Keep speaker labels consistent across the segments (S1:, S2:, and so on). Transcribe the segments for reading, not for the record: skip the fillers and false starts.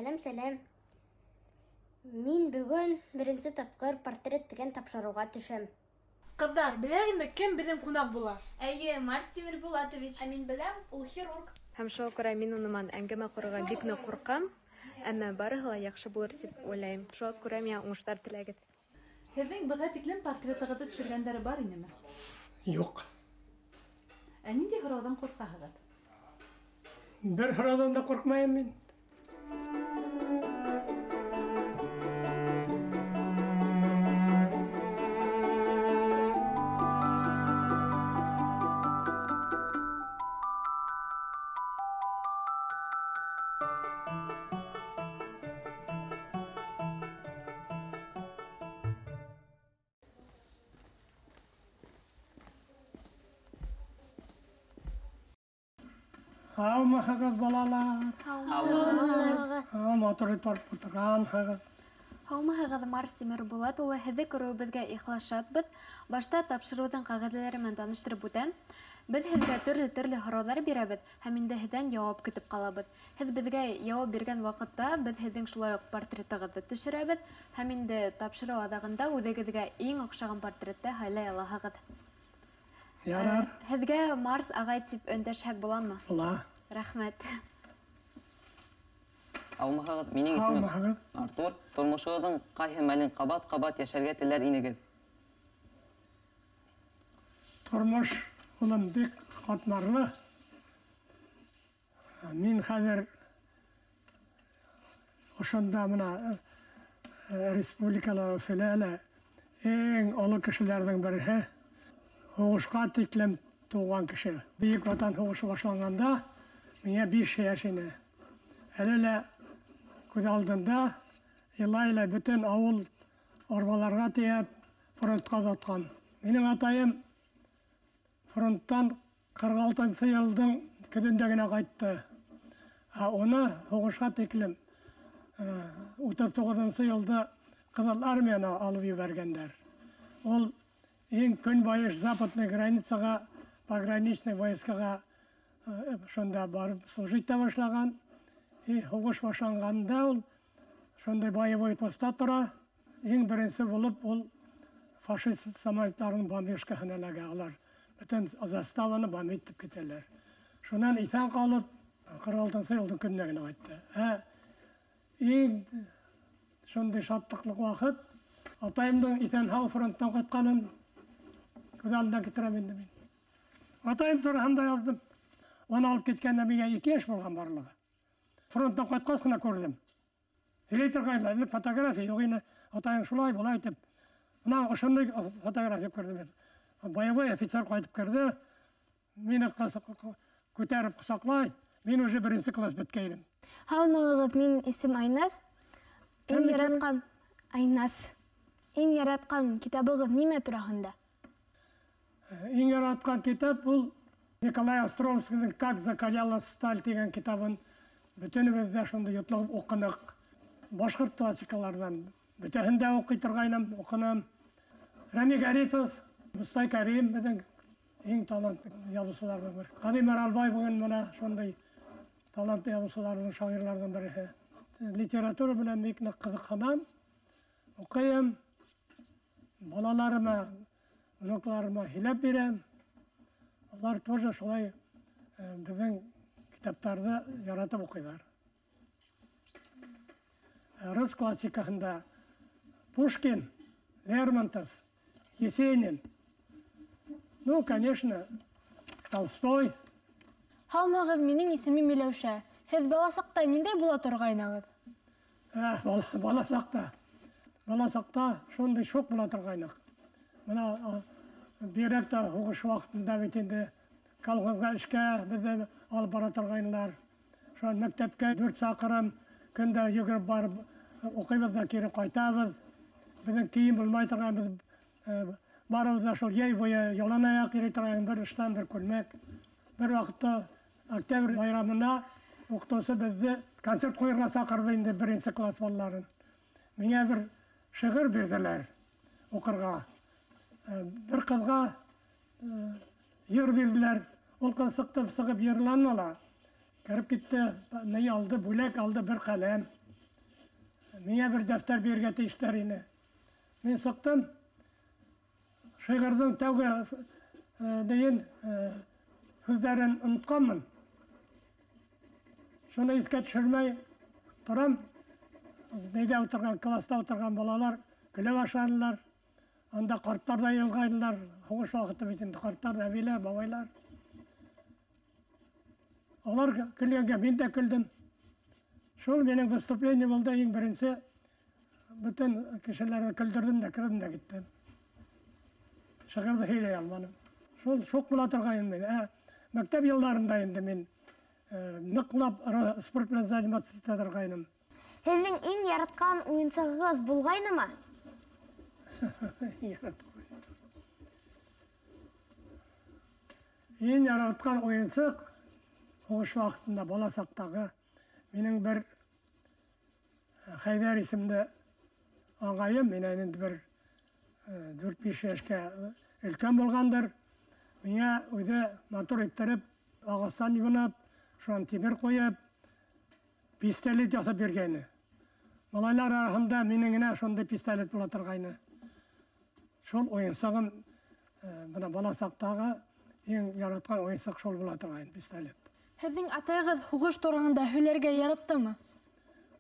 S1: Сәләм, сәләм. Мин бөгөн беренсе тапҡыр портрет тигән тапшырыуға төшәм.
S2: Ҡыҙҙар, беләһегеҙме, кем беҙҙең ҡунаҡ була?
S3: Эйе, Марс Тимербулатович.
S4: Ә мин беләм, ул хирург.
S5: Һәм шуға күрә мин уның менән әңгәмә ҡорорға бик ныҡ ҡурҡам, әммә барыһы ла яҡшы булыр тип уйлайым. Шуға күрә миңә уңыштар теләгеҙ.
S6: Һеҙҙең быға тиклем портретығыҙҙы төшөргәндәре бар инеме?
S7: Юҡ.
S6: Ә ниндәй һорауҙан ҡурҡаһығыҙ?
S7: Бер һорауҙан да ҡурҡмайым мин. Һаумыһығыҙ, балалар?
S4: Һаумыһығыҙ.
S7: Матур итеп ултырғанһығыҙ.
S3: Һаумыһығыҙ, Марс Тимербулат улы, һеҙҙе күреүебеҙгә ихлас шатбыҙ. Башта тапшырыуҙың ҡағиҙәләре менән таныштырып үтәм. Беҙ һеҙгә төрлө-төрлө һорауҙар бирәбеҙ һәм инде һеҙҙән яуап көтөп ҡалабыҙ. Һеҙ беҙгә яуап биргән ваҡытта беҙ һеҙҙең шулай уҡ портретығыҙҙы төшөрәбеҙ һәм инде тапшырыу аҙағында үҙегеҙгә иң оҡшаған портретты һайлай алаһығыҙ.
S7: Ярар.
S3: Һеҙгә Марс ағай тип өндәшһәк буламы?
S7: Була.
S3: Рәхмәт.
S8: Һаумыһығыҙ, минең исемем
S7: Һаумыһығыҙ.
S8: Артур. Тормошоғоҙҙоң ҡайһы мәлен ҡабат-ҡабат йәшәргә теләр инегеҙ?
S7: Тормош улым бик ҡатмарлы. Мин хәҙер ошонда мына республикала, Өфөлә лә иң оло кешеләрҙең береһе. Һуғышҡа тиклем тыуған кеше. Бөйөк Ватан һуғышы башланғанда миңә 5 йәш ине. Әле лә күҙ алдында илай-илай бөтөн ауыл арбаларға тейәп фронтҡа оҙатҡан. Минең атайым фронттан ҡырҡ алтынсы йылдың көҙөндә генә ҡайтты. Ә уны һуғышҡа тиклем утыҙ туғыҙынсы йылда Ҡыҙыл Армияна алып ебәргәндәр. Ул иң көнбайыш западный границаға, пограничный войскаға шунда барып служить итә башлаған. И һуғыш башланғанда ул шундай боевой постта тора. Иң беренсе булып ул фашист самолеттарының бомбежкаһына эләгә. Алар бөтөн заставаны бомбить итеп китәләр. Шунан иҫән ҡалып, ҡырҡ алтынсы йылдың көнөнә генә ҡайтты. Ә иң шундай шатлыҡлы ваҡыт атайымдың иҫән-һау фронттан ҡайтҡанын күҙ алдына килтерәм инде мин. Атайым тураһында яҙҙым. Уны алып киткәндә миңә 2 йәш булған барлығы. Фронттан ҡайтҡас ҡына күрҙем. Һөйләй торғайны, элек фотография юҡ ине. Атайым шулай былай итеп. Бына ошондай фотография күрҙем мин. Боевой офицер ҡайтып керҙе. Мине күтәреп ҡосаҡлай. Мин уже беренсе класс бөткәйнем.
S4: Һаумыһығыҙ, минең исем Айназ. Иң
S7: Кем исеме?
S4: яратҡан Айназ. Иң яратҡан китабығыҙ нимә тураһында?
S7: Иң яратҡан китап ул Николай Островскийҙың Как закалялась сталь тигән китабын бөтөнөбөҙ ҙә шунда йотлоғоп уҡыныҡ. Башҡорт классикаларынан бөтәһен дә уҡый торғайным, уҡыным. Рәми Ғарипов, Мостай Кәрим беҙҙең иң талантлы яҙыусыларҙың береһе. Ҡаҙи Маралбай бөгөн мына шундай талантлы яҙыусыларҙың, шағирҙарҙың береһе. Литература менән бик ныҡ ҡыҙыҡһынам, уҡыйым, балаларыма, внукларыма һөйләп бирәм. Улар тоже шулай беҙҙең китаптарҙы яратып уҡыйҙар. Рус классикаһында Пушкин, Лермонтов, Есенин, конечно, Толстой.
S2: Һаумыһығыҙ, минең исемем Миләүшә. Һеҙ бала саҡта ниндәй була торғайнығыҙ?
S7: Бала саҡта. Бала саҡта шундай шуҡ була торғайныҡ. Бына, бигерәк тә һуғыш ваҡытында бит инде колхозға эшкә беҙҙе алып бара торғайнылар. Шунан мәктәпкә 4 саҡрым көндә йүгереп барып уҡыйбыҙ ҙа кире ҡайтабыҙ. Беҙҙең кейем булмай торған, беҙ барыбыҙ ҙа шул йәй буйы ялан аяҡ йөрөй торған, бер ыштан, бер күлмәк. Бер ваҡытта октябрь байрамына уҡытыусы беҙҙе концерт ҡуйырға саҡырҙы инде беренсе класс балаларын. Миңә бер шиғыр бирҙеләр уҡырға. Бер ҡыҙға йыр бирҙеләр. Ул ҡыҙ сыҡты, сығып йырланы ла. Кереп китте, ни алды, бүләк алды, бер ҡәләм. Миңә бер дәфтәр бирергә тейештәр ине. Мин сыҡтым. Шиғырҙың тәүге нейен һүҙҙәрен онотҡанмын. Шуны иҫкә төшөрмәй торам. Нейҙә ултырған, класта ултырған балалар көлә башланылар. Анда ҡарттар ҙа йылғайнылар. Һуғыш ваҡыты бит инде, ҡарттар ҙа, әбейләр, бабайлар. Алар көлгәнгә мин дә көлдөм. Шул минең выступление булды, иң беренсе. Бөтөн кешеләрҙе көлдөрҙөм дә, керҙем дә киттем. Шиғырҙы һөйләй алманым. Шул шуҡ була торғайным мин. Мәктәп йылдарында инде мин ныҡлап спорт менән заниматься итә торғайным.
S1: Һеҙҙең иң яратҡан уйынсығығыҙ булғайнымы?
S7: Иң яратҡан уйынсыҡ һуғыш ваҡытында бала саҡтағы минең бер Хәйҙәр исемле ағайым, минән инде бер 4-5 йәшкә өлкән булғандыр. Миңә үҙе матур иттереп, ағастан юнап, шунан тимер ҡуйып, пистолет яһап биргәйне. Малайлар араһында минең генә шундай пистолет була торғайны. Шул уйынсығым, бына бала саҡтағы иң яратҡан уйынсыҡ шул була торғайны, пистолет.
S2: Һеҙҙең атайығыҙ һуғыш тураһында һөйләргә яраттымы?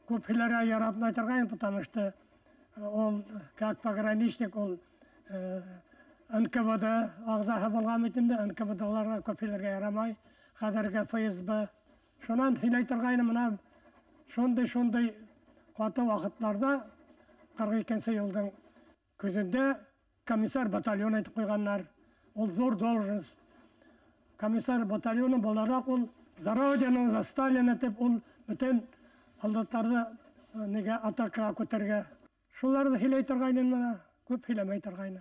S7: Күп һөйләргә яратмай торғайны, потому что ул как пограничник, ул НКВД ағзаһы булған бит инде, НКВДларға күп һөйләргә ярамай, хәҙерге ФСБ. Шунан һөйләй торғайны, бына шундай-шундай ҡаты ваҡытларҙа 42-нсе йылдың көҙөндә комиссар батальон әйтеп ҡуйғандар. Ул ҙур должность. Комиссар батальоны булараҡ ул за Родину, за Сталина тип ул бөтөн һалдаттарҙы нигә атакаға күтәргә. Шуларҙы һөйләй торғайны бына, күп һөйләмәй торғайны.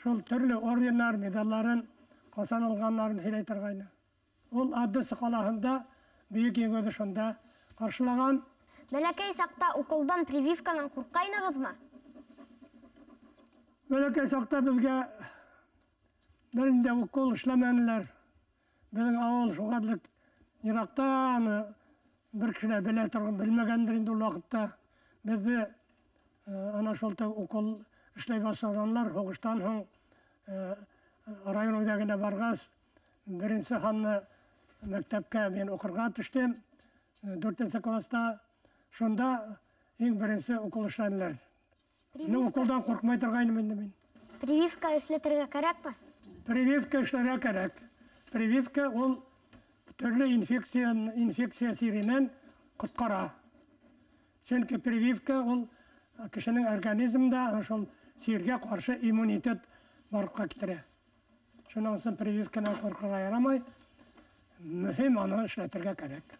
S7: Шул төрлө ордендар, медалдарын, ҡасан алғанларын һөйләй торғайны. Ул Одесса ҡалаһында Бөйөк Еңеүҙе шунда ҡаршылаған.
S1: Бәләкәй саҡта уколдан, прививканан ҡурҡайнығыҙмы?
S7: Бәләкәй саҡта беҙгә бер ниндәй укол эшләмәнеләр. Беҙҙең ауыл шуғарлыҡ йыраҡта, аны бер кеше лә белә торған, белмәгәндер инде ул ваҡытта. Беҙҙе ана шул укол эшләй башлағанлар. Һуғыштан һуң район үҙәгенә барғас, беренсе һанлы мәктәпкә мин уҡырға төштөм, 4-нсе класста. Шунда иң беренсе укол эшләнеләр. Ну, уколдан ҡурҡмай торғайным инде мин.
S1: Прививка эшләтергә кәрәкме?
S7: Прививка эшләргә кәрәк. Прививка ул төрлө инфекция сиренән ҡотҡара. Сөнки прививка ул кешенең организмында шул сиргә ҡаршы иммунитет барлыҡҡа килтерә. Шуның өсөн прививканан ҡурҡырға ярамай. Мөһим аны эшләтергә кәрәк.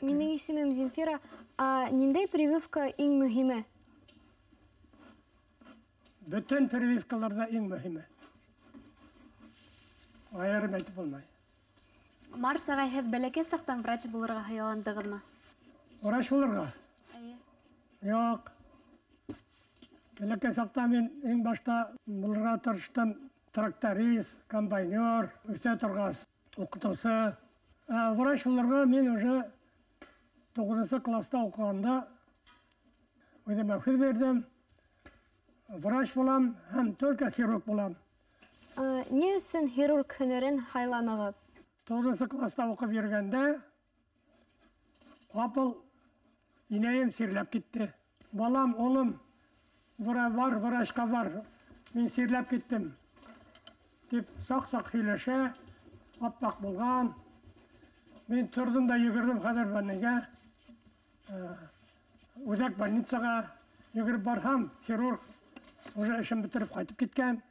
S4: Минең исемем Земфира. А ниндәй прививка иң мөһиме?
S7: Бөтөн прививкаларҙа иң мөһиме. Айырым әйтеп булмай.
S3: Марс ағай, һеҙ бәләкәй саҡтан врач булырға хыялландығыҙмы?
S7: Врач булырға?
S3: Эйе.
S7: Юҡ. Бәләкәй саҡта мин иң башта булырға тырыштым тракторист, комбайнер, үҫә торғас уҡытыусы. Врач булырға мин уже 9-нсы класста уҡығанда үҙемә һүҙ бирҙем. Врач булам һәм только хирург булам.
S4: Ни өсөн хирург һөнәрен һайланығыҙ?
S7: 9-нсы класста уҡып йөрөгәндә ҡапыл инәйем сирләп китте. Балам, улым, бар, врачҡа бар, мин сирләп киттем тип саҡ-саҡ һөйләшә, аппаҡ булған. Мин торҙом да йүгерҙем хәҙер больницаға, үҙәк больницаға йүгереп барһам, хирург уже эшен бөтөрөп ҡайтып киткән.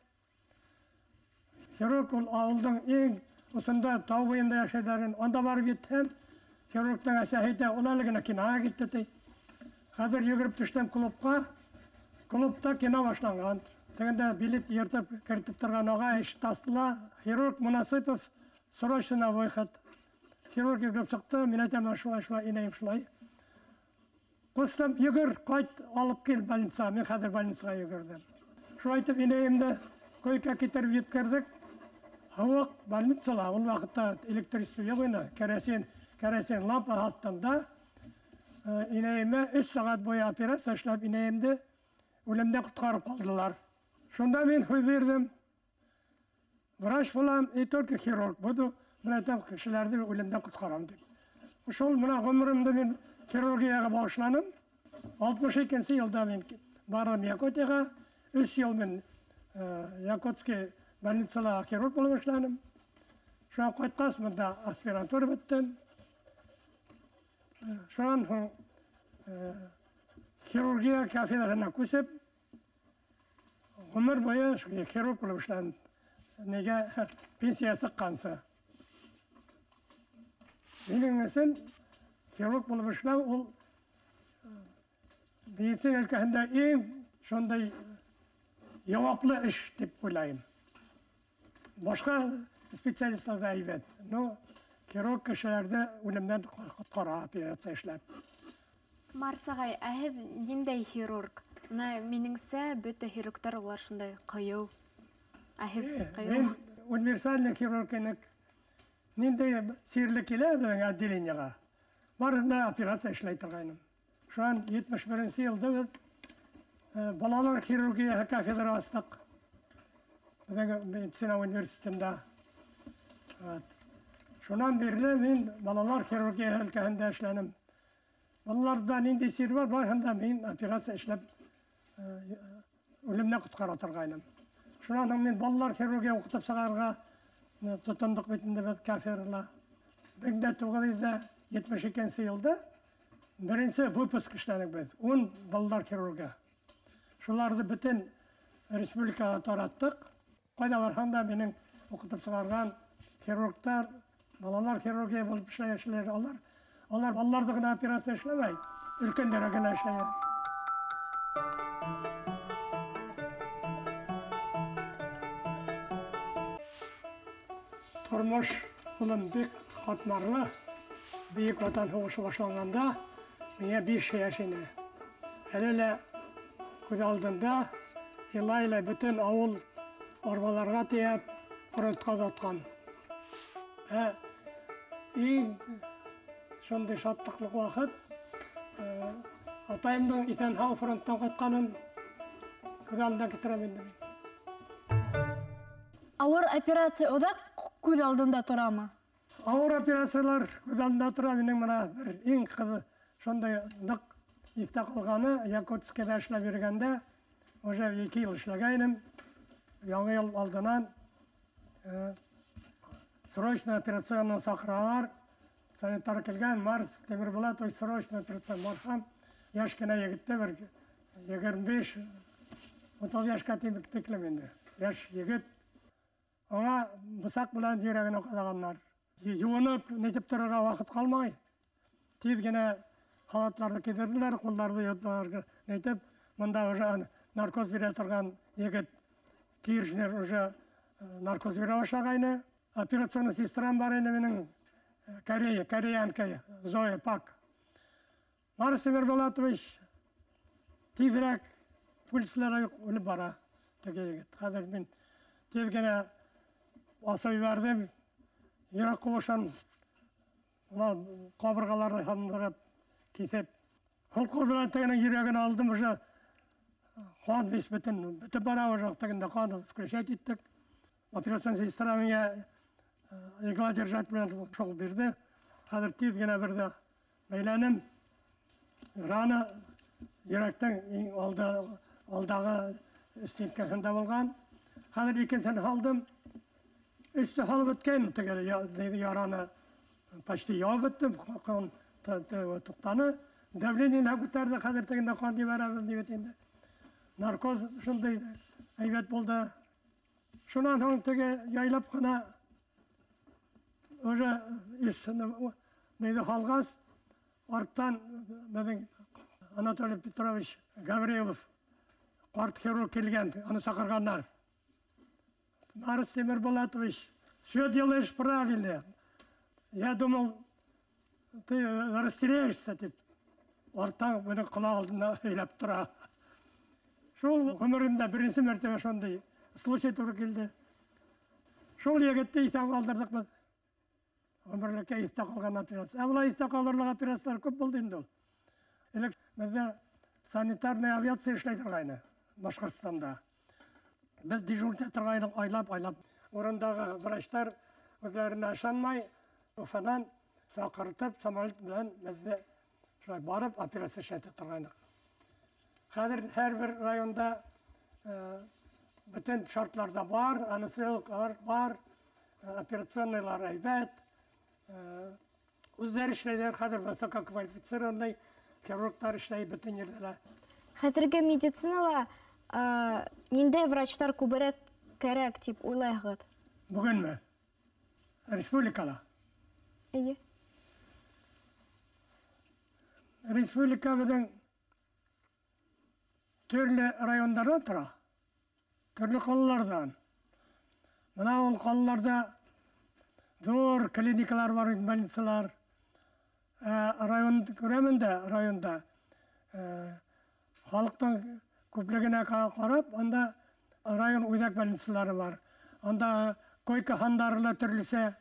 S7: Хирург ул ауылдың иң осонда тау буйында йәшәйҙәр. Анда барып етһәм, хирургтың әсәһе әйтә, ул әле генә киноға китте ти. Хәҙер йүгереп төштөм клубҡа. Клубта кино башланған. Тегендә билет йыртып кертеп торған ағай ишекте астыла. Хирург Мунасипов срочно на выход. Хирург йүгереп сыҡты. Мин әйтәм, шулай, шулай, инәйем шулай. Ҡустым, йүгер, ҡайт, алып кил больницаға. Мин хәҙер больницаға йүгерҙем. Шулай итеп инәйемде койка китереп еткерҙек. Һыуыҡ больницала, ул ваҡытта электричество юҡ ине. Керосин лампа аҫтында. Инәйемә 3 сәғәт буйы операция эшләп инәйемде үлемдән ҡотҡарып ҡалдылар. Шунда мин һүҙ бирҙем. Врач булам, и только хирург буду. Мин әйтәм, кешеләрҙе үлемдән ҡотҡарам тип. Шул мына ғүмеремде мин хирургияға бағышланым. 62 йылда мин барҙым Якутияға. 3 йыл мин Якутский больницала хирург булып эшләнем. Шунан ҡайтҡас бында аспирантура бөттөм. Шунан һуң хирургия кафедраһына күсеп, ғүмер буйы хирург булып эшләнем. Нигә пенсия сыҡҡансы. Минең өсөн хирург булып эшләү ул медицина өлкәһендә иң шундай яуаплы эш тип уйлайым. Башҡа специалистлар ҙа әйбәт, но хирург кешеләрҙе үлемдән ҡотҡара операция эшләп.
S3: Марс ағай, ә һеҙ ниндәй хирург? Бына минеңсә, бөтә хирургтар улар шундай ҡыйыу. Ә һеҙ ҡыйыу?
S7: Мин универсальный хирург инек. Ниндәй сирле килә беҙҙең отделениеға, барыһына операция эшләй торғайным. Шунан 71 йылда беҙ балалар хирургияһы кафедра астыҡ. Беҙҙең медицина университетында. Шунан бирле мин балалар хирургияһы өлкәһендә эшләнем. Балаларҙа ниндәй сир бар, барыһында мин операция эшләп үлемдән ҡотҡара торғайным. Шунан һуң мин балалар хирургия уҡытып сығарырға тотондоҡ бит инде беҙ кафедрала. 1972 йылда беренсе выпуск эшләнек беҙ, 10 балалар хирургы. Шуларҙы бөтөн республикаға тараттыҡ. Ҡайҙа барһаң да минең уҡытып сығарған хирургтар, балалар хирургия булып эшләй алар. Алар балаларҙы ғына операция эшләмәй, өлкәндәргә генә эшләй. Тормош улым бик ҡатмарлы. Бөйөк Ватан һуғышы башланғанда миңә 5 йәш ине. Әле лә күҙ алдында илай-илай бөтөн ауыл арбаларға тейәп фронтҡа оҙатҡан. Ә иң шундай шатлыҡлы ваҡыт атайымдың иҫән-һау фронттан ҡайтҡанын күҙ алдына килтерәм инде.
S2: Ауыр операция оҙаҡ күҙ алдында торамы?
S7: Ауыр операциялар күҙ алдында тора. Минең мына бер иң ҡыҙы шундай ныҡ иҫтә ҡалғаны, Якутскиҙа эшләп йөрөгәндә, уже 2 йыл эшләгәйнем. Яңы йыл алдынан срочно операционный саҡыралар. Санитар килгән, Марс Тимербулатович, срочно операция. Барһам, йәш кенә егетте бер 25-30 йәшкә тиклем инде. Йәш егет. Аңа бысаҡ менән йөрәгенә ҡаҙағандар. Йыуынып, нитеп торорға ваҡыт ҡалмай. Тиҙ генә халатларҙы кейҙерҙеләр, ҡулдарҙы йоталар, нитеп, бында уже наркоз бирә торған егет Киршнер уже наркоз бирә башлағайны. Операционный сестрам бар ине минең, Корея, кореянка Зоя Пак. Марс Тимербулатович, тиҙерәк пульслары юҡ, үлеп бара теге егет. Хәҙер мин тиҙ генә асып ебәрҙем, йөрәк ҡыуышын, ҡабырғаларҙы һындырып, киҫеп, һул ҡул менән тегенең йөрәген алдым, уже ҡан весь бөтөн бара уже, тегендә ҡан включать иттек. Операцион сестра миңә иглодержатель менән шул бирҙе. Хәҙер тиҙ генә берҙе бәйләнем. Рана йөрәктең иң алдағы стенкаһында булған. Хәҙер икенсеһен һалдым. Өстө һалып бөткәйнем, теге яраны почти ябып бөттөм, ҡан туҡтаны. Давлениене күтәрҙе, хәҙер тегендә ҡан ебәрәбеҙ тип инде. Наркоз шундай әйбәт булды. Шунан һуң теге яйлап ҡына уже нейҙе һалғас, арттан беҙҙең Анатолий Петрович Гаврилов ҡарт хирург килгән, аны саҡырғандар. Марс Тимербулатович, все делаешь правильно. Я думал, ты растеряешься, тип. Арттан минең ҡолаҡ алдында һөйләп тора. Шул ғүмеремдә беренсе мәртәбә шундай случай тура килде. Шул егетте иҫән ҡалдырҙыҡ беҙ. Ғүмерлеккә иҫтә ҡалған операция. Ә былай иҫтә ҡалырлыҡ операциялар күп булды инде ул. Беҙҙә санитарный авиация эшләй торғайны Башҡортостанда. Беҙ дежурить итә торғайныҡ айлап-айлап. Урындағы врачтар үҙҙәренә ышанмай, Уфанан саҡыртып, самолет менән беҙҙе шулай барып операция эшләтә торғайныҡ. Хәҙер һәр бер районда бөтөн шартлар да бар, анестезиологлар бар, операционныйлар әйбәт. Үҙҙәре эшләйҙәр, хәҙер высококвалифицированный хирургтар эшләй бөтөн ерҙә лә.
S4: Хәҙерге медицинала ниндәй врачтар күберәк кәрәк тип уйлайһығыҙ?
S7: Бөгөнмө? Республикала?
S4: Эйе.
S7: Республика беҙҙең төрлө райондарҙан тора, төрлө ҡалаларҙан. Бына ул ҡалаларҙа ҙур клиникалар бар, больницалар. Район күрәмен дә, районда халыҡтың күплегенә ҡарап, анда район үҙәк больницалары бар. Анда койка һандары ла төрлөсә.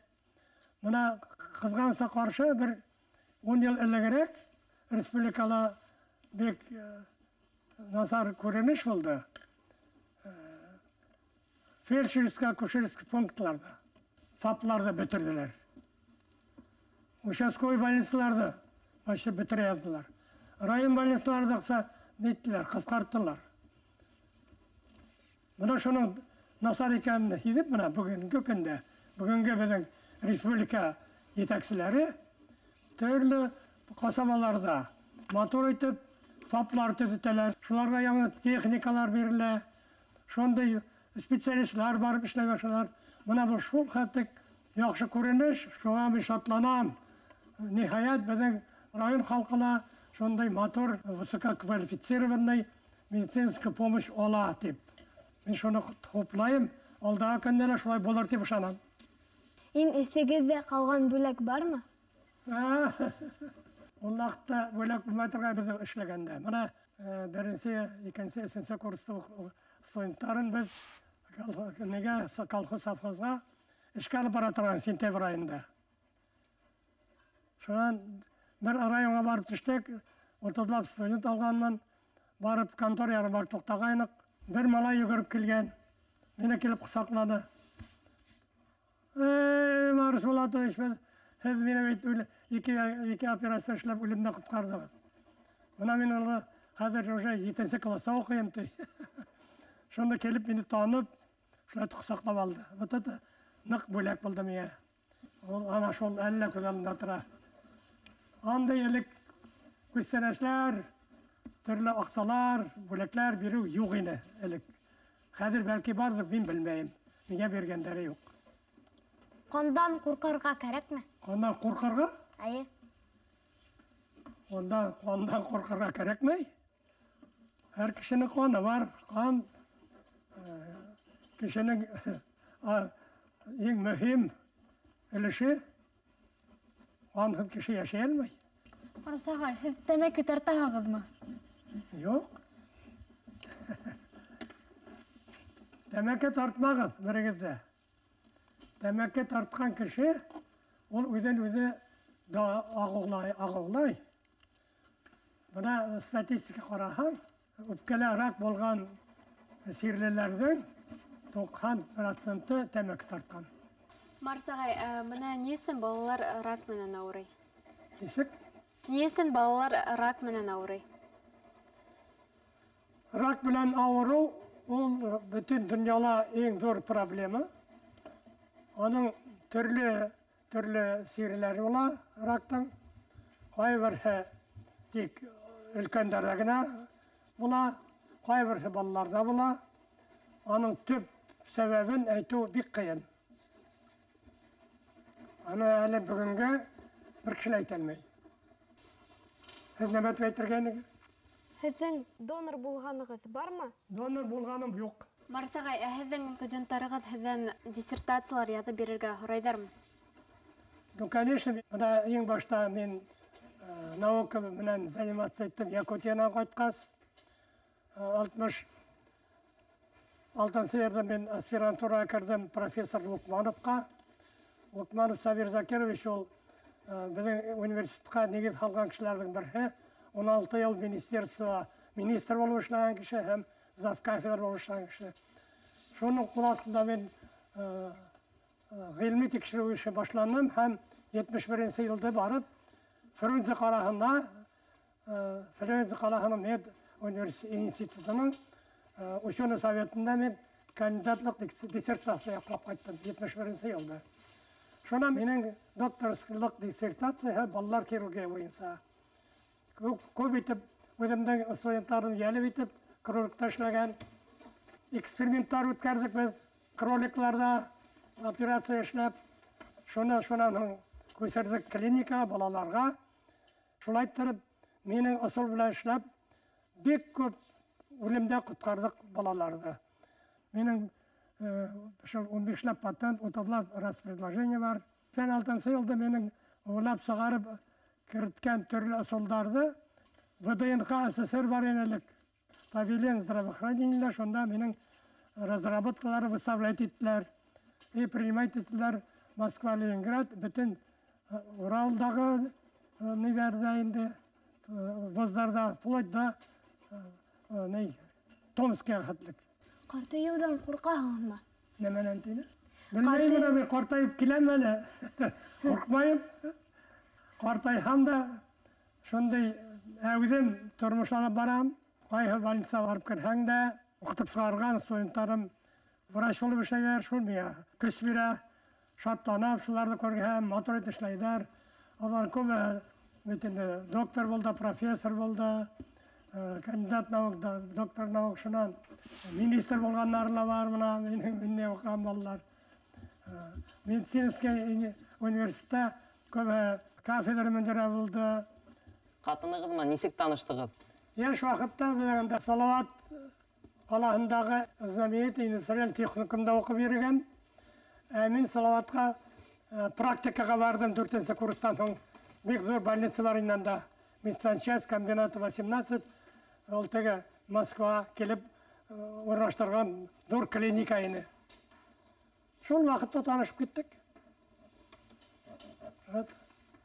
S7: Бына ҡыҙғанса ҡаршы бер 10 йыл элегерәк республикала бик насар күренеш булды. Фельдшерско-акушерский пунктларҙа, ФАПларҙа бөтөрҙөләр. Участковый больницаларҙы почти бөтөрә яҙҙылар. Район больницаларҙы ниттеләр, ҡыҫҡарттылар. Бына шуның насар икәнен һиҙеп, бына бөгөнгө көндә, бөгөнгө беҙҙең республика етәкселәре төрлө ҡасабаларҙа матур итеп ФАПлар төҙөтәләр, шуларға яңы техникалар бирелә, шундай специалистлар барып эшләй башлалар. Бына был шул хәтлек яҡшы күренеш, шуға мин шатланам. Ниһайәт, беҙҙең район халҡына шундай матур, высококвалифицированный медицинская помощь ала тип. Мин шуны хуплайым, алдағы көндә лә шулай булыр тип ышанам.
S4: Иң иҫегеҙҙә ҡалған бүләк бармы?
S7: Ул ваҡытта бүләк булмай торған беҙ эшләгәндә. Бына беренсе, икенсе, өсөнсө курста студенттарын беҙ нигә колхоз совхозға эшкә алып бара торған сентябрь айында. Шунан бер районға барып төштөк, 30лап студент алғанмын. Барып контор яры барып туҡтағайныҡ. Бер малай йүгереп килгән, мине килеп ҡосаҡланы. Эй, Марс Булатович, һеҙ мине бит ике операция эшләп үлемдән ҡотҡарҙығыҙ. Бына мин уны хәҙер уже 7-нсе класста уҡыйым, ти. Шунда килеп мине танып, шулай ҡосаҡлап алды. Вот это ныҡ бүләк булды миңә. Ул ана шул әллә күҙ алдында тора. Андай элек күстәнәсләр, төрлө аҡсалар, бүләкләр биреү юҡ ине элек. Хәҙер бәлки барҙыр, мин белмәйем. Миңә биргәндәре юҡ.
S1: Ҡандан ҡурҡырға кәрәкме?
S7: Ҡандан ҡурҡырға?
S1: Эйе.
S7: Ҡандан ҡурҡырға кәрәкмәй. Һәр кешенең ҡаны бар. Ҡан кешенең иң мөһим өлөшө. Ҡанһыҙ кеше йәшәй алмай.
S2: Марс ағай, һеҙ тәмәке тартаһығыҙмы?
S7: Юҡ. Тәмәке тартмағыҙ берегеҙ ҙә. Тәмәке тартҡан кеше ул үҙен үҙе ағыулай. Бына статистика ҡараһаң, үпкәлә рак булған сирлеләрҙең 90% тәмәке тартҡан.
S3: Марс ағай, бына ни өсөн балалар рак менән ауырый?
S7: Нисек?
S3: Ни өсөн балалар рак менән ауырый?
S7: Рак менән ауырыу ул бөтөн донъяла иң ҙур проблема. Аның төрлө сирләре була рактың. Ҡайберһе тик өлкәндәрҙә генә була, ҡайберһе балаларҙа була. Аның төп сәбәбен әйтеү бик ҡыйын. Аны әле бөгөнгә бер кеше лә әйтә алмай. Һеҙ нәмә тип әйтергә инегеҙ?
S4: Һеҙҙең донор булғанығыҙ бармы?
S7: Донор булғаным юҡ.
S3: Марс ағай, ә һеҙҙең студенттарығыҙ һеҙҙән диссертациялар яҙып бирергә һорайҙармы?
S7: Ну, конечно, бына иң башта мин наука менән заниматься иттем. Якутиянан ҡайтҡас, 66-нсы йылда мин аспирантураға керҙем профессор Лукмановҡа. Лукманов Сабир Закирович ул беҙҙең университетҡа нигеҙ һалған кешеләрҙең береһе. 16 йыл министерство министр булып эшләгән кеше һәм завкафедра булып эшләгән кеше. Шуның ҡул аҫтында мин ғилми тикшереү эше башланым һәм 71 йылда барып Фрунзе ҡалаһына, Фрунзе ҡалаһының мед институтының ученый советында мин кандидатлыҡ диссертация яҡлап ҡайттым 71 йылда. Шунан минең докторскийлыҡ диссертацияһы балалар хирургия буйынса. Күп итеп үҙемдең студенттарҙы йәлеп итеп кроликта эшләгән эксперименттар үткәрҙек беҙ кроликларҙа операция эшләп, шунан һуң күсерҙек клиникаға, балаларға. Шулай иттереп, минең ысул белән эшләп, бик күп үлемдән ҡотҡарҙыҡ балаларҙы. Минең шул 15ләп патент, 30лап распредложение бар. 86 йылда минең уйлап сығарып керткән төрлө ысулдарҙы ВДНХ СССР бар ине элек. Павильон здравоохранения, шунда минең разработкалары выставлять иттеләр и принимать иттеләр Москва, Ленинград, бөтөн Уралдағы ниләрҙә инде, вуздарҙа, вплоть до Томскиға хәтлек.
S4: Ҡартайыуҙан ҡурҡаһығыҙмы?
S7: Нәмәнән тине? Белмәйем, менә мин ҡартайып киләм әле. Ҡурҡмайым. Ҡартайһам да шундай әүҙем тормошланып барам. Ҡайһы больница барып керһәң дә, уҡытып сығарған студенттарым врач булып эшләйҙәр, шул миңа көс бирә. Шатланам, шуларҙы күргән, матур итеп эшләйҙәр. Алар күбе бит инде доктор булды, профессор булды, кандидат наук, доктор наук, шунан министр булғандар ла бар, мына минең миндә уҡыған балалар. Медицинский университетта күбе кафедра мөдире булды.
S8: Ҡатынығыҙ менән нисек таныштығыҙ?
S7: Йәш ваҡытта беҙ анда Салават ҡалаһындағы знаменитый индустриаль техникумда уҡып йөрөгән. Мин Салаватҡа практикаға барҙым 4-нсе курстан һуң. Бик ҙур больница бар ине анда. Медсанчасть комбината 18. Ул теге Москва килеп урынлаштырған ҙур клиника ине. Шул ваҡытта танышып киттек.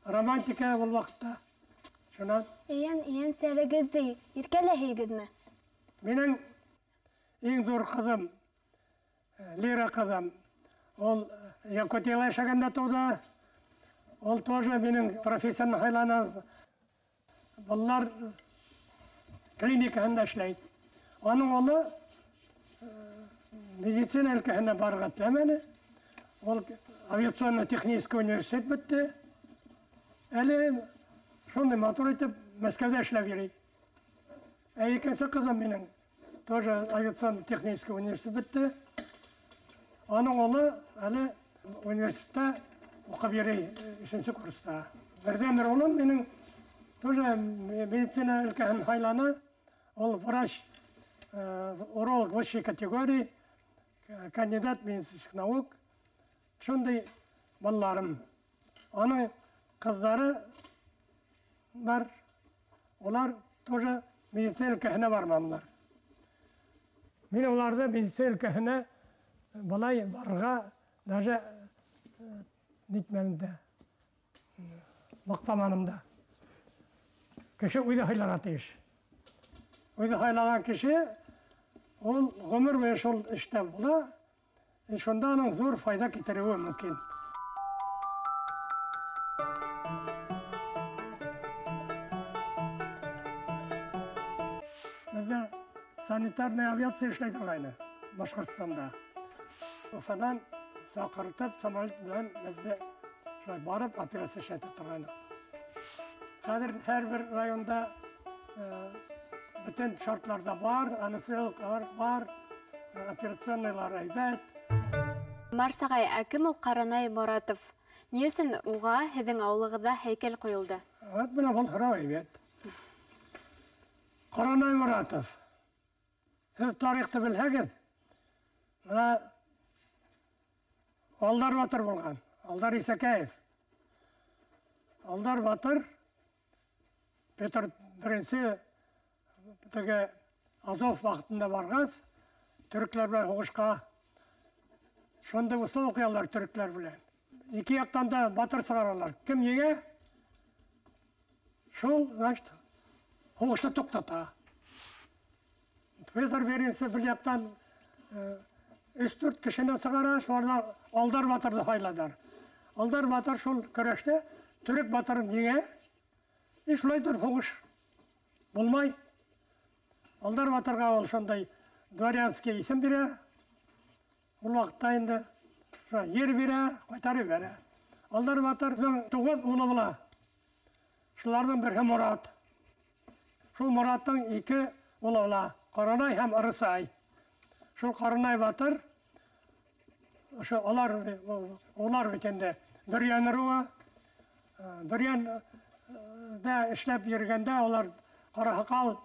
S7: Романтика ул ваҡытта. Шунан.
S4: Ейәнсәрегеҙҙе иркәләйһегеҙме?
S7: Минең иң ҙур ҡыҙым, Лира ҡыҙым, ул Якутияла йәшәгәндә тыуҙы. Ул тоже минең профессияны һайланы. Балалар клиникаһында эшләй. Аның улы медицина өлкәһенә барырға теләмәне. Ул авиационно-технический университет бөттө. Әле шундай матур итеп Мәскәүҙә эшләп йөрөй. Ә икенсе ҡыҙым минең тоже авиационно-технический университет бөттө. Аның улы әле университетта уҡып йөрөй, 3-нсе курста. Берҙән-бер улым минең тоже медицина өлкәһен һайланы. Ул врач, уролог высшей категории, кандидат медицинских наук. Шундай балаларым. Аның ҡыҙҙары бар, улар тоже медицина өлкәһенә барманылар. Мин уларҙы медицина өлкәһенә былай барырға даже нитмәнем дә, маҡтаманым да. Кеше үҙе һайларға тейеш. Үҙе һайлаған кеше ул ғүмер буйы шул эштә була, шунда уның ҙур файҙа килтереүе мөмкин. Беҙҙә санитарный авиация эшләй торғайны Башҡортостанда. Уфанан саҡыртып самолет менән беҙҙе шулай барып операция эшләтә торғайныҡ. Хәҙер һәр бер районда бөтөн шартлар да бар, анестезиологлар бар, операционныйлар әйбәт.
S3: Марс ағай, ә кем ул Ҡаранай Моратов? Ни өсөн уға һеҙҙең ауылығыҙҙа һәйкәл ҡуйылды?
S7: Вот бына был һорау әйбәт. Ҡаранай Моратов. Һеҙ тарихты белһәгеҙ, бына Алдар батыр булған, Алдар Исәкәев. Алдар батыр Петр I теге Азов ваҡытында барғас, төрөктәр менән һуғышҡа шундай услов ҡуялар төрөктәр белән. Ике яҡтан да батыр сығаралар. Кем еңә? Шул, значит, Һуғышты туҡтата. Петр Беренсе бер яҡтан 3-4 кешене сығара, шуларҙан Алдар батырҙы һайланар. Алдар батыр шул көрәштә төрөк батырын еңә. И шулай итеп һуғыш булмай. Алдар батырға ул шундай дворянский исем бирә. Ул ваҡытта инде ер бирә, ҡайтарып бирә. Алдар батырҙың 9 улы була. Шуларҙың береһе Морат. Шул Мораттың 2 улы була, Ҡаранай һәм Ырысай. Шул Ҡаранай батыр, ошо улар бит инде Бөрйән ыруы, Бөрйәндә эшләп йөрөгәндә улар Ҡараһаҡал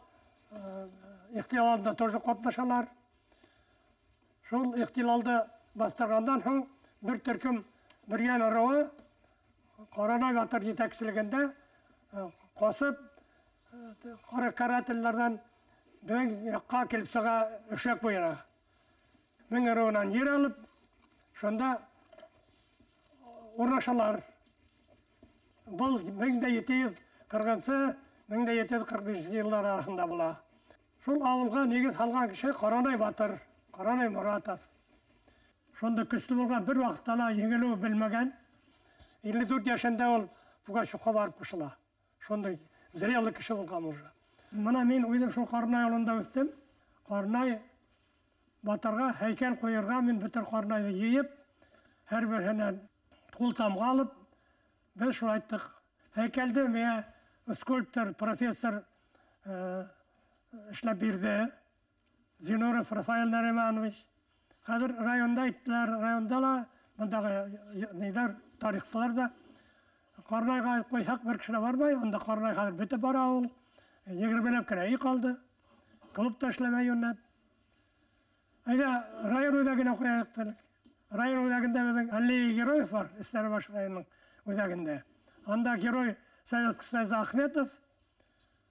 S7: ихтилалында тоже ҡатнашалар. Шул ихтилалды баҫтырғандан һуң бер төркөм Бөрйән ыруы Ҡаранай батыр етәкселегендә ҡасып ҡара карателдәрҙән беҙҙең яҡҡа килеп сыға Өшәк буйына. Мең ыруынан ер алып, шунда урынлашалар. Был 1740-1745 йылдар араһында була. Шул ауылға нигеҙ һалған кеше Ҡаранай батыр, Ҡаранай Моратов. Шунда көслө булған, бер ваҡытта ла еңелеү белмәгән. 54 йәшендә ул Пугачевҡа барып ҡушыла. Шундай зрелый кеше булған уже. Мына мин үҙем шул Ҡаранай ауылында үҫтем. Ҡаранай батырға һәйкәл ҡуйырға мин бөтөр Ҡаранайҙы йыйып, һәр береһенән ҡул тамға алып, беҙ шулай айттыҡ. Һәйкәлде миңә скульптор, профессор эшләп бирҙе. Зинуров Рафаэль Нариманович. Хәҙер районда әйттеләр, районда ла бындағы ниҙәр, тарихсылар ҙа Ҡаранайға ҡуйһаҡ бер кеше лә бармай, унда Ҡаранай хәҙер бөтөп бара ул. 20-ләп кенә өй ҡалды. Клуб та эшләмәй йүнләп. Әйҙә район үҙәгенә ҡуяйыҡ тинек. Район үҙәгендә беҙҙең аллея героев бар, Стәрлебаш районының үҙәгендә. Анда герой Советского Союза Ахметов,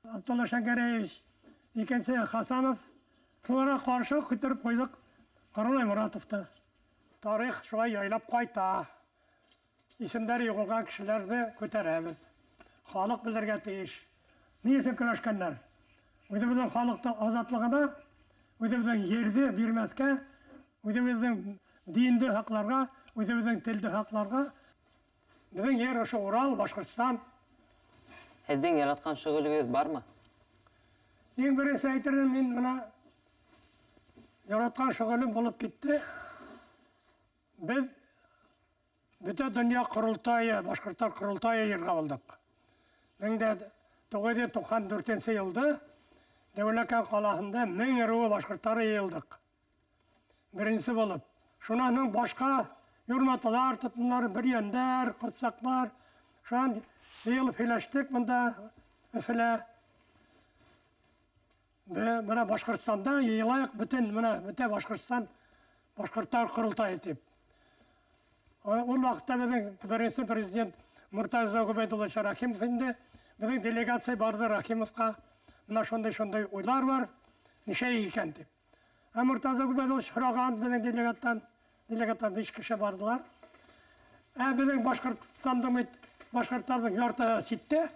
S7: Абдулла Шәңгәрәевич, икенсе Хасанов. Шуларға ҡаршы күтәреп ҡуйҙыҡ Ҡаранай Моратовты. Тарих шулай яйлап ҡайта. Исемдәре юғалған кешеләрҙе күтәрәбеҙ. Халыҡ белергә тейеш. Ни өсөн көрәшкәндәр? Үҙебеҙҙең халыҡтың азатлығына, үҙебеҙҙең ерҙе бирмәҫкә, үҙебеҙҙең динде һаҡларға, үҙебеҙҙең телде һаҡларға. Беҙҙең ер ошо Урал, Башҡортостан.
S8: Һеҙҙең яратҡан шөғөлөгөҙ бармы?
S7: Иң беренсе әйтерем, мин бына яратҡан шөғөлөм булып китте. Беҙ бөтә донъя ҡоролтайы, башҡорттар ҡоролтайы йыйырға булдыҡ. 1994 йылда Дәүләкән ҡалаһында 1000 ыруы башҡорттары йыйылдыҡ. Беренсе булып. Шунан һуң башҡа юрматалар тотондар, бөрйәндәр, ҡыпсаҡлар. Шунан йыйылып һөйләштек бында Өфөлә. Бына Башҡортостанда йыйылайыҡ бөтөн, бына бөтә Башҡортостан башҡорттар ҡоролтайы тип. Ул ваҡытта беҙҙең беренсе президент Муртаза Гобәйдуллович Рахимов инде. Беҙҙең делегация барҙы Рахимовҡа. Бына шундай-шундай уйлар бар, нисә икән тип. Ә Муртаза Гобәйдуллович һораған беҙҙең делегаттан, делегаттан 5 кеше барҙылар. Ә беҙҙең Башҡортостандың бит башҡорттарҙың яртыһы ситтә.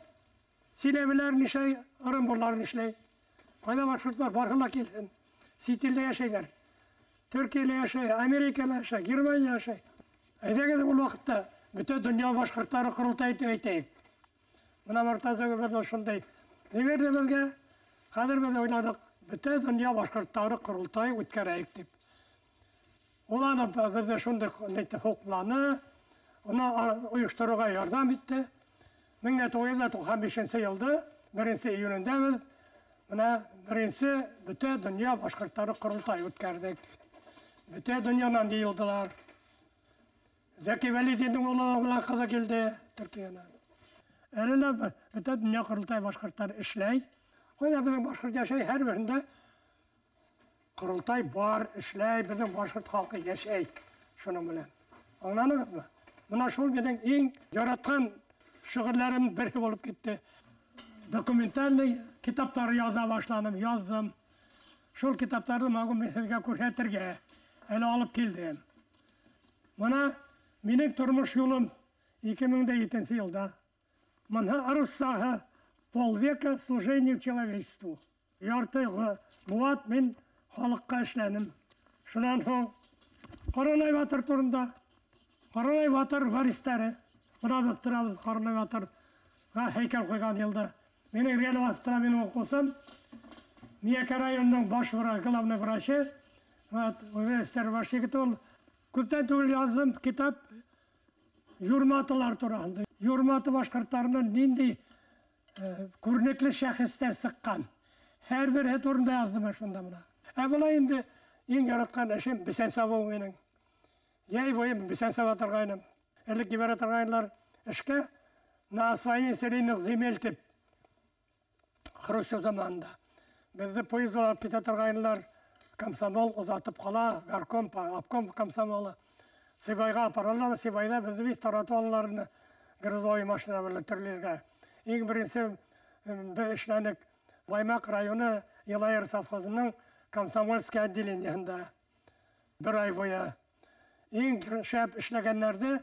S7: Силәбеләр нишләй, Ырымбурлар нишләй. Ҡайҙа башҡорттар барыһы ла килһен. Сит илдә йәшәйҙәр. Төркиәлә йәшәй, Америкала йәшәй, Германияла йәшәй. Әйҙәгеҙ ул ваҡытта бөтә донъя башҡорттары ҡоролтайы тип әйтәйек. Бына Муртаза Гобәйдуллович шундай ни бирҙе беҙгә? Хәҙер беҙ уйланыҡ, бөтә донъя башҡорттары ҡоролтайы үткәрәйек тип. Ул аны беҙҙе шундай хупланы, уны ойоштороуға ярҙам итте. 1995 йылда 1 июнендә беҙ бына беренсе бөтә донъя башҡорттары ҡоролтайы үткәрҙек. Бөтә донъянан йыйылдылар. Зәки Вәлидиндең улы менән ҡыҙы килде Төркиәнән. Әле лә бөтә донъя ҡоролтайы башҡорттары эшләй. Ҡайҙа беҙҙең башҡорт йәшәй, һәр береһендә ҡоролтай бар, эшләй, беҙҙең башҡорт халҡы йәшәй шуның менән. Аңланығыҙмы? Бына шул минең иң яратҡан шөғөлләрем береһе булып китте. Документальный китаптар яҙа башланым, яҙҙым. Шул китаптарҙы мин һеҙгә күрһәтергә әле алып килдем. Бына минең тормош юлым 2007 йылда. Бына руссаһы Полвека служению человечеству. Ярты быуат мин халыҡҡа эшләнем. Шунан һуң Ҡоронай батыр турында. Ҡоронай батыр варистары. Бына беҙ торабыҙ Ҡоронай батырға һәйкәл ҡуйған йылда. Минең эргәлә баҫып тора минең уҡыусым. Миәкә районының баш врачы, главный врачы. Университет баш егете ул. Күптән түгел яҙҙым китап юрматылар тураһында. Юрматы башҡорттарынан ниндәй күренекле шәхестәр сыҡҡан. Һәр береһе турында яҙҙым шунда бына. Ә былай инде иң яратҡан эшем бесән сабыу минең. Йәй буйы бесән саба торғайным. Элек ебәрә торғайнылар эшкә на освоение целинных земель тип Хрущев заманында. Беҙҙе поезд алып китә торғайнылар. Комсомол оҙатып ҡала, горком, обком комсомолы. Сибайға апаралар, Сибайҙа беҙҙе бит таратып алалар грузовой машина белән төрлө ергә. Иң беренсе беҙ эшләнек Баймаҡ районы Йылайыр совхозының комсомольский отделениеһында бер ай буйы. Иң шәп эшләгәндәрҙе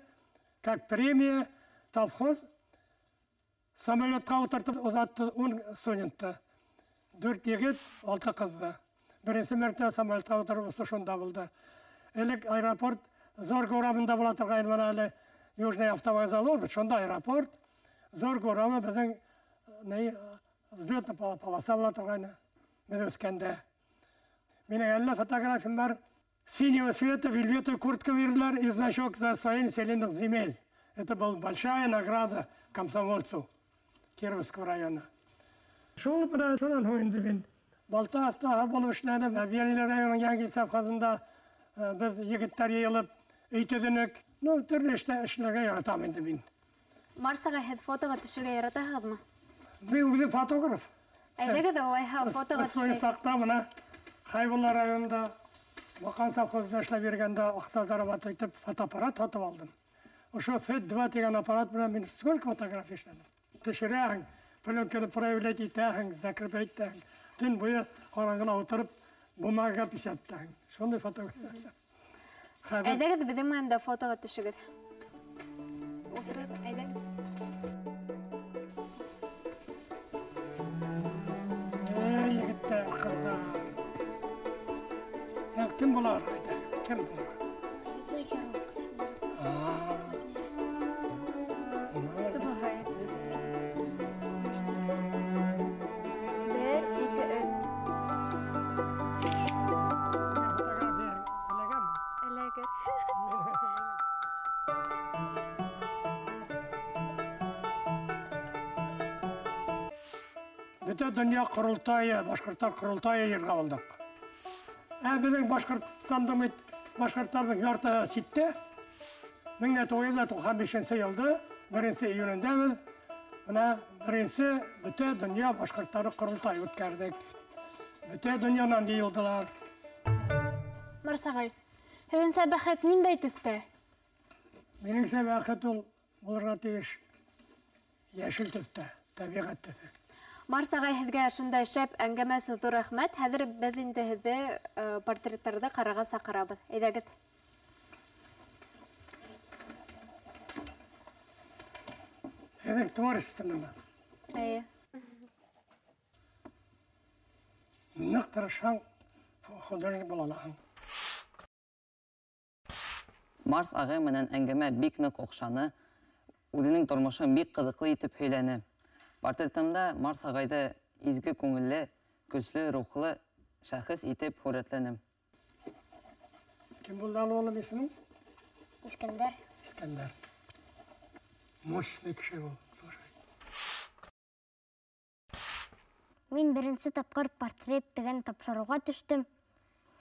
S7: как премия совхоз самолетҡа ултыртып оҙатты 10 студентты. 4 егет, 6 ҡыҙҙы. Беренсе мәртәбә самолетҡа ултырып осоу шунда булды. Элек аэропорт Зорга урамында була торғайны, бына әле Южный автовокзал бар, шунда аэропорт. Зорга урамы беҙҙең взлетная полоса була торғайны, беҙ үҫкәндә. Минең әллә фотографиям бар. Синего цвета вельветовую куртку бирҙеләр и значок за освоение целинных земель. Это была большая награда комсомольцу Кировского района. Шул бына шунан һуң инде мин балта оҫтаһы булып эшләнем. Әбйәлил районының Йәнгил совхозында беҙ егеттәр йыйылып өй төҙөнөк. Ну, төрлө эштә эшләргә яратам инде мин.
S3: Марс ағай, һеҙ фотоға төшөргә яратаһығыҙмы?
S7: Мин үҙем фотограф.
S3: Әйҙәгеҙ, улайһа фотоға төшәйек.
S7: Саҡта бына Хәйбулла районында Баҡан совхозында эшләп йөрөгәндә аҡса зарабатывать итеп фотоаппарат һатып алдым. Ошо ФЭД-2 тигән аппарат менән мин сколько фотография эшләнем. Төшөрәһең, пленканы проявлять итәһең, закреплять итәһең. Төн буйы ҡараңғыла ултырып бумагаға печатаһың. Шундай фотография.
S3: Әйҙәгеҙ, беҙҙең менән дә фотоға төшөгөҙ. Ултырығыҙ, әйҙәгеҙ.
S7: Эй, егеттәр, ҡыҙҙар. Кем булар ҡайҙа? Кем булар?
S3: Бер, ике, өс.
S7: Фотография эләгәме?
S3: Эләгер.
S7: Бөтә донъя ҡоролтайы, башҡорттар ҡоролтайы йыйырға булдыҡ. Ә беҙҙең Башҡортостандың бит башҡорттарҙың яртыһы ситтә. 1995 йылда 1 июнендә беҙ бына беренсе бөтә донъя башҡорттары ҡоролтайы үткәрҙек. Бөтә донъянан йыйылдылар.
S2: Марс ағай, һеҙҙеңсә бәхет ниндәй төҫтә?
S7: Минеңсә бәхет ул булырға тейеш йәшел төҫтә, тәбиғәт төҫө.
S3: Марс ағай, һеҙгә шундай шәп әңгәмә өсөн ҙур рәхмәт. Хәҙер беҙ инде һеҙҙе портреттарҙы ҡарарға саҡырабыҙ. Әйҙәгеҙ.
S7: Һеҙҙең творчествоны.
S3: Эйе.
S7: Ныҡ тырышһаң, художник була алаһың.
S8: Марс ағай менән әңгәмә бик ныҡ оҡшаны. Үҙенең тормошон бик ҡыҙыҡлы итеп һөйләне. Портретымда Марс ағайҙы изге күңелле, көслө рухлы шәхес итеп һүрәтләнем.
S7: Кем булды әле улым исемең?
S1: Искәндәр.
S7: Искәндәр. Мощный кеше был, слушай.
S1: Мин беренсе тапҡыр портрет тигән тапшырыуға төштөм.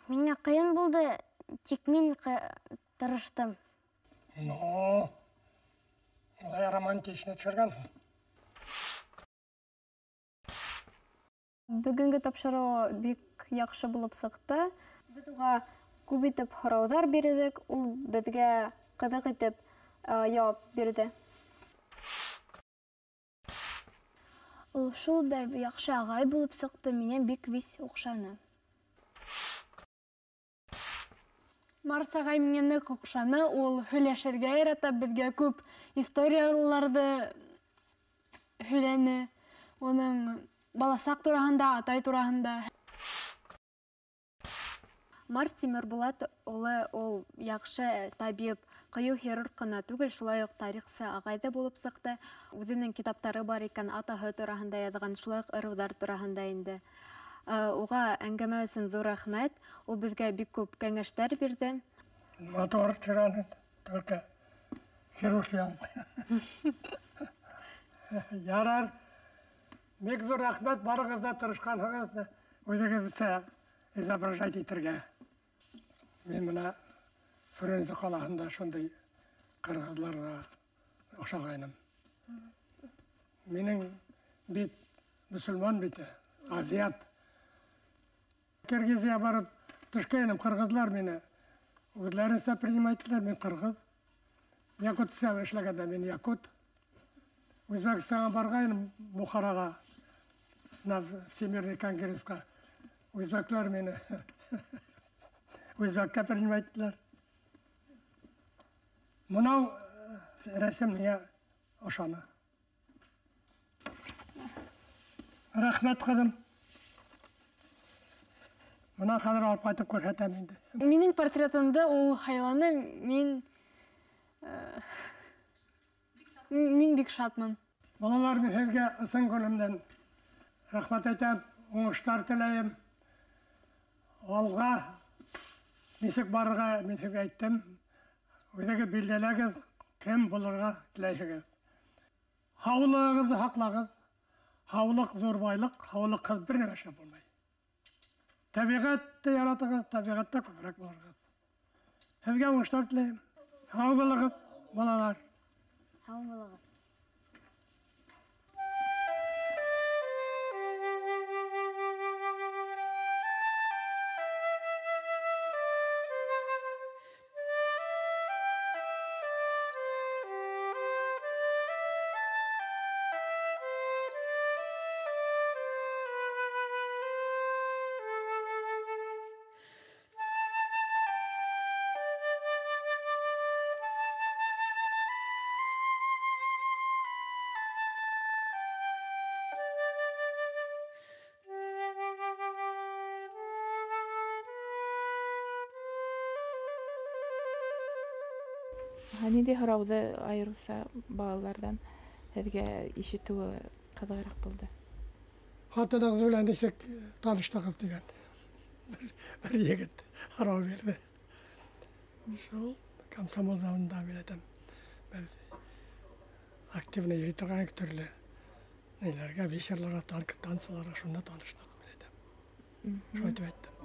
S1: Миңә ҡыйын булды, тик мин тырыштым.
S7: Но, улай романтично төшөргәнһең.
S5: Бөгөнгө тапшырыу бик яҡшы булып сыҡты. Беҙ уға күп итеп һорауҙар бирҙек, ул беҙгә ҡыҙыҡ итеп яуап бирҙе.
S4: Ул шул да яҡшы ағай булып сыҡты, миңә бик вис оҡшаны.
S2: Марс ағай миңә ныҡ оҡшаны, ул һөйләшергә ярата, беҙгә күп историяларҙы һөйләне. Уның баласаҡ тураһында, атай тураһында.
S3: Марс Тимербулат улы ул яҡшы табип, ҡыйыу хирург ҡына түгел, шулай уҡ тарихсы ағай ҙа булып сыҡты. Үҙенең китаптары бар икән, атаһы тураһында яҙған, шулай уҡ ырыуҙар тураһында инде. Уға әңгәмә өсөн ҙур рәхмәт. Ул беҙгә бик күп кәңәштәр бирҙе.
S7: Матур тирәне, только хирург ялмай. Ярар, бик ҙур рәхмәт, барығыҙ ҙа тырышҡанһығыҙ, үҙегеҙсә изображать итергә. Мин бына Фрунзе ҡалаһында шундай ҡырғыҙларға оҡшағайным. Минең бит мөсөлман бит, азиат. Киргизия барып төшкәйнем, ҡырғыҙлар мине үҙҙәренсә принимать иттеләр, мин ҡырғыҙ. Якутия эшләгәндә мин якут. Үзбәкстанға барғайным, Бухараға, на Всемирный конгрессҡа. Үзбәкләр мине үзбәккә принимать иттеләр. Мынау рәсем миңә ошаны. Рәхмәт, ҡыҙым. Бына хәҙер алып ҡайтып күрһәтәм инде.
S2: Минең портретымды ул һайланы, мин бик шатмын.
S7: Балалар, мин һеҙгә ысын күңелемдән рәхмәт әйтәм, уңыштар теләйем. Алға нисек барырға мин һеҙгә әйттем. Үҙегеҙ билдәләгеҙ, кем булырға теләйһегеҙ. Һаулығығыҙҙы һаҡлағыҙ. Һаулыҡ ҙур байлыҡ, һаулыҡһыҙ бер нәмә эшләп булмай. Тәбиғәтте яратығыҙ, тәбиғәттә күберәк булырғыҙ. Һеҙгә уңыштар теләйем. Һау булығыҙ, балалар.
S1: Һау булығыҙ.
S9: Ниндәй һорауҙы айырыуса балаларҙан һеҙгә ишетеүе ҡыҙығыраҡ булды?
S7: Ҡатынығыҙ менән нисек таныштығыҙ тигән бер егет һорау бирҙе. Шул комсомол заманында мин әйтәм, беҙ активно йөрөй торған төрлө ниләргә, вечерларға, танцыларға шунда таныштыҡ, мин әйтәм. Шулай тип әйттем.